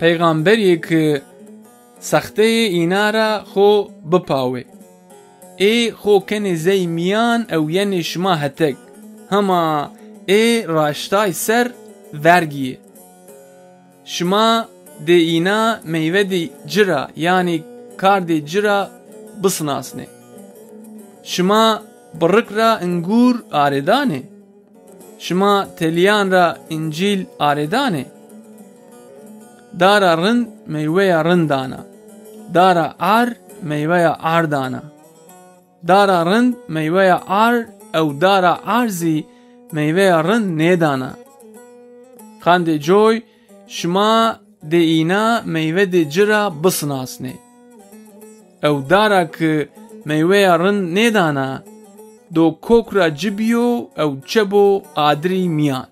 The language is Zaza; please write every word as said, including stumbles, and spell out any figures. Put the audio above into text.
Peyxamberî ki sexteyê îna ra xo bipawê. Ê xo kenê zey mîyan ew yenê şima hetek. Hema ê raştay ser vergî yê. Şima dê îna meyvedê ci ra, yanî kardê ci ra bisinasnê. Şima birik ra ingûr arêdanê? Şima telîyan ra încîl arêdanê? Dara rind meyweya rind dana. Dara ar meyweya ar dana. Dara rind meyweya ar ew dara ar zî meyweya rind nêdana. Qandê coy, şima dê îna meyvedê ci ra bisinasnê. Ew dara ki meyweya rind nêdana, do kok ra ci bîyo ew çebo adirî mîyan.